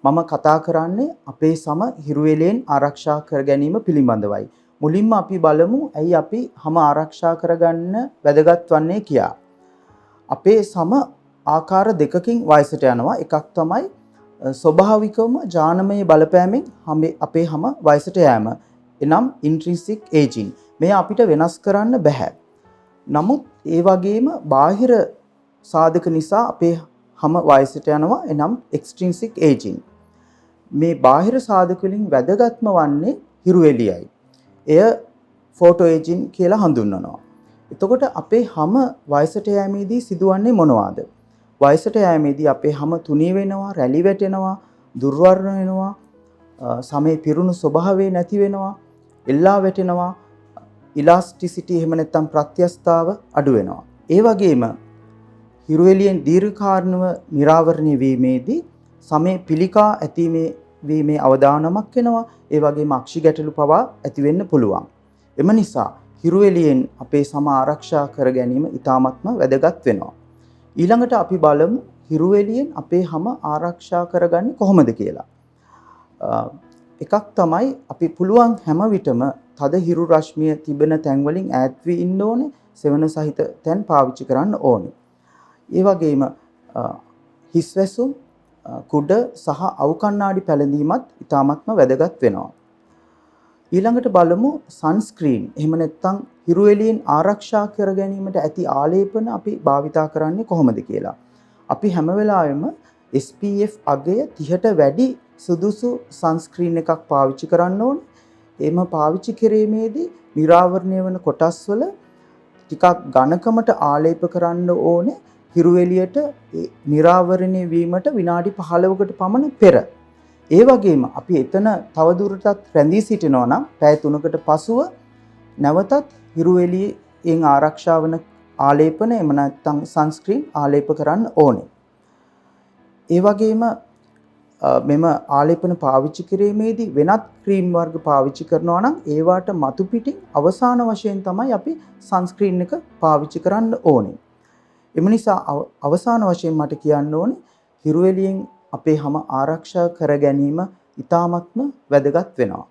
මම කතා කරන්නේ අපේ සම හිරු එළියෙන් ආරක්ෂා කර ගැනීම පිළිබඳවයි. මුලින්ම අපි බලමු ඇයි අපි හම ආරක්ෂා කරගන්න වැදගත් වන්නේ කියා. අපේ සම ආකාර දෙකකින් වයසට යනවා. එකක් තමයි ස්වභාවිකවම ජානමය බලපෑමෙන් අපේ හම වයසට යෑම. එනම් ඉන්ට්‍රින්සික් ඒජින්. මෙය අපිට වෙනස් කරන්න බැහැ. නමුත් ඒ වගේම බාහිර සාධක නිසා අපේ හම වයසට යනවා. එනම් එක්ස්ට්‍රින්සික් ඒජින්. මේ බාහිර සාධක වලින් වැදගත්ම වන්නේ හිරු එළියයි. එය ෆෝටෝ ඒජින් කියලා හඳුන්වනවා. එතකොට අපේ හම වයසට යෑමේදී සිදුවන්නේ මොනවාද? වයසට යෑමේදී අපේ හම තුනී වෙනවා, රැලි වැටෙනවා, දුර්වර්ණ වෙනවා, සමේ පිරුණු ස්වභාවය නැති වෙනවා, එල්ලා වැටෙනවා, ඉලාස්ටිසිටි එහෙම නැත්නම් ප්‍රත්‍යස්ථාව අඩු වෙනවා. ඒ වගේම හිරු එළියෙන් දීර්ඝකාලීනව නිරාවරණය වීමේදී සමේ පිළිකා ඇතිවීමේ වීමේ අවදානමක් එනවා. ඒ වගේම අක්ෂි ගැටලු පවා ඇති වෙන්න පුළුවන්. එම නිසා හිරු එළියෙන් අපේ සම ආරක්ෂා කර ගැනීම ඉතාමත්ම වැදගත් වෙනවා. ඊළඟට අපි බලමු හිරු එළියෙන් අපේ හම ආරක්ෂා කරගන්නේ කොහොමද කියලා. එකක් තමයි අපි පුළුවන් හැම විටම තද හිරු රශ්මිය තිබෙන තැන් වලින් ඈත් වී ඉන්න ඕනේ. සෙවණ සහිත තැන් පාවිච්චි කරන්න ඕනේ. ඒ වගේම හිස්වැසුම්, කුඩ සහ අවු කණ්ණාඩි පැළඳීමත් ඉතාමත්ම වැදගත් වෙනවා. ඊළඟට බලමු සන්ස්ක්‍රීන් එහෙම නැත්නම් හිරු එළියෙන් ආරක්ෂා කර ගැනීමට ඇති ආලේපන අපි භාවිතා කරන්නේ කොහොමද කියලා. අපි හැම වෙලාවෙම SPF අගය 30ට වැඩි සුදුසු සන්ස්ක්‍රීන් එකක් පාවිච්චි කරන්න ඕනේ. එම පාවිච්චි කිරීමේදී නිරාවරණය වන කොටස්වල ටිකක් ඝනකමට ආලේප කරන්න ඕනේ හිරු එළියට නිරාවරණය වීමට විනාඩි 15කට පමණ පෙර. ඒ වගේම අපි එතන තවදුරටත් රැඳී සිටිනවා නම් පැය 3කට පසුව නැවතත් හිරු එළියෙන් ආරක්ෂා වන ආලේපන එහෙම නැත්නම් සන්ස්ක්‍රීන් ආලේප කරන්න ඕනේ. ඒ වගේම මෙම ආලේපන පාවිච්චි කිරීමේදී වෙනත් ක්‍රීම් වර්ග පාවිච්චි කරනවා නම් ඒවාට මතු පිටින් අවසාන වශයෙන් තමයි අපි සන්ස්ක්‍රීන් එක පාවිච්චි කරන්න ඕනේ. එම නිසා අවසාන වශයෙන් මට කියන්න ඕනේ හිරු එළියෙන් අපේ හම ආරක්ෂා කර ගැනීම ඉතාමත්ම වැදගත් වෙනවා.